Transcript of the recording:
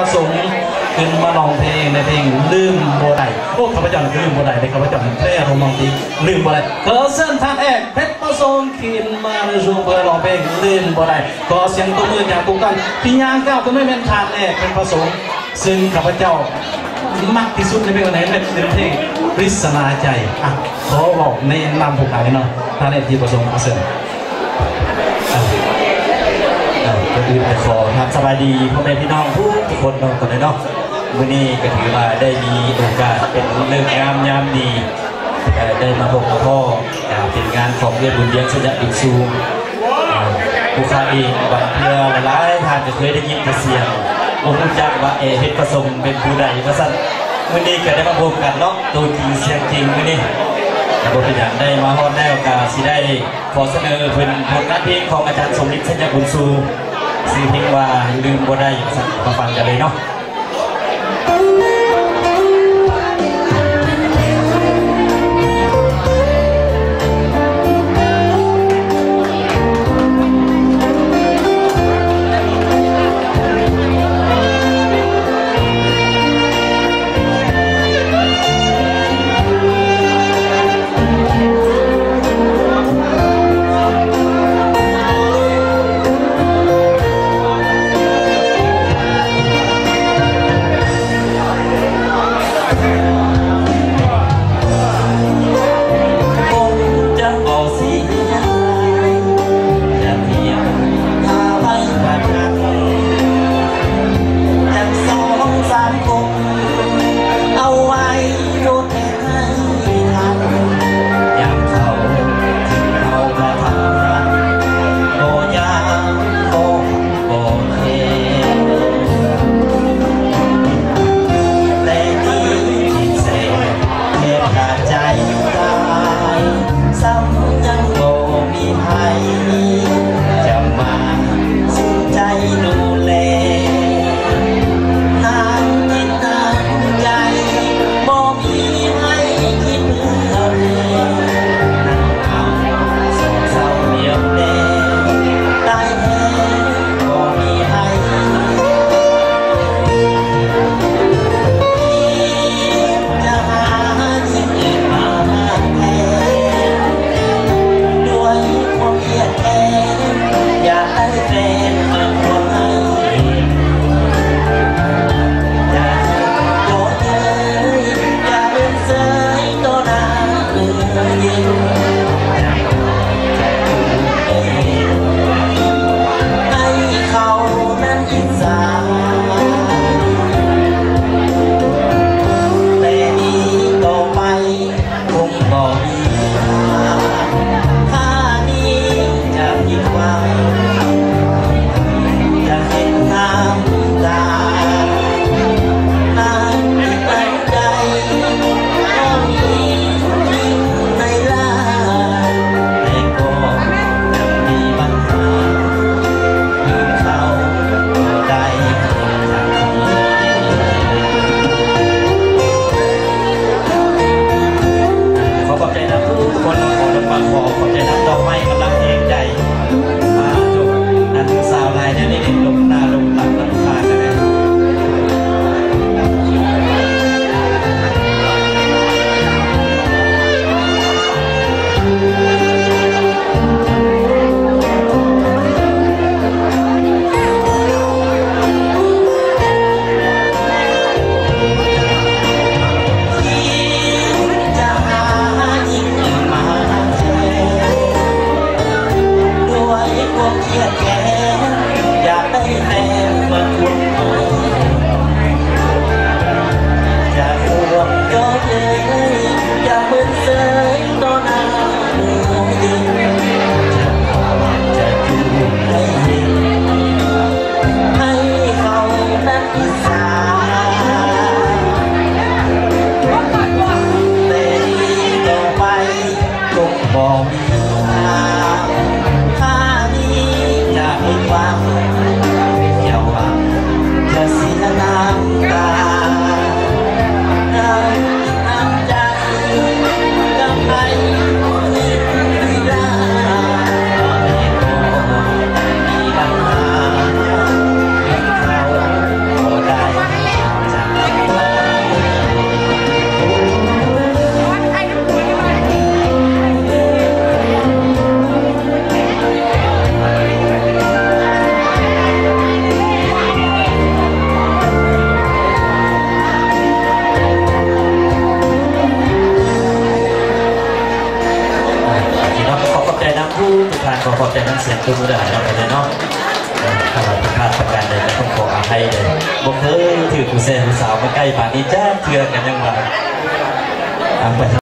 ປະສົງຂຶ້ນມາຮ້ອງເພງໃນເພງລືມບໍ່ໄດ້. ໂອ້ ຂ້າພະເຈົ້າລືມບໍ່ໄດ້ເດ້ ຂ້າພະເຈົ້າແທ້ໂຣແມນຕິກ ລືມບໍ່ໄດ້. ຂໍເຊີນທ່ານແອກ ເພັດປະສົງ ຂຶ້ນມາໃນຊ່ວງເພື່ອຮ້ອງເພງລືມບໍ່ໄດ້. ຂໍສຽງຕົບມືຈາກທຸກທ່ານທີ່ຍ່າງກ້າວຂຶ້ນມາແມ່ນທ່ານແອກ ເພັດປະສົງ ຊຶ່ງຂ້າພະເຈົ້າມັກທີ່ສຸດໃນເພງອັນໃດ ແມ່ນເປັນເພງປຣິດສະໜາໃຈ. ອ່ະ ຂໍເວົ້າໃນນາມຜູ້ກາງເນາະ ທ່ານແອກ ເພັດປະສົງ ຂໍເຊີນ. ເອີ ເອີ ກ່ອນອື່ນກໍຂໍທັກສະບາຍດີພໍ່ແມ່ພີ່ນ້ອງທຸກຄົນເນາະ ກ່ອນເລີຍເນາະ. ມື້ນີ້ກໍຖືວ່າໄດ້ມີໂອກາດເປັນເລີກງາມຍາມດີ ເອີ ໄດ້ມາພົບມາພໍ້ ເປັນງານຂອງເວຍບຸນວຽງໄຊຍະບຸນຊູ ເອີ ຜູ້ຂ້າເອງບາງເທື່ອຫຼາຍໆທ່ານກໍເຄີຍໄດ້ຍິນແຕ່ສຽງ ບໍ່ຮູ້ຈັກວ່າ ເອ ເພັດປະສົງເປັນຜູ້ໃດວ່າຊັ້ນ. ມື້ນີ້ກໍໄດ້ມາພົບກັນເນາະ ໂຕຈິງສຽງຈິງ. ມື້ນີ້ກໍບໍ່ເປັນຫຍັງ ໄດ້ມາຮອດແລ້ວກໍຊິໄດ້ ຂໍສະເໜີເພິ່ນຜົນງານເພງຂອງອາຈານສົມລິດ ໄຊຍະບຸນຊູ ຊື່ເພງວ່າລືມບໍ່ໄດ້ ມາຟັງກັນເລີຍເນາະ. ຂອບໃຈນຳສຽງຕົບມືຫຼາຍໆເນາະ ເອີ ຖ້າວ່າຜິດພາດປະການໃດກໍຕ້ອງຂໍອະໄພເດີ ບໍ່ເຄີຍຖືກຜູ້ແຊຜູ້ສາວມາໃກ້ປານນີ້ຈັກເທື່ອ ກໍຍັງວ່າ ອ່າ ໄປທາ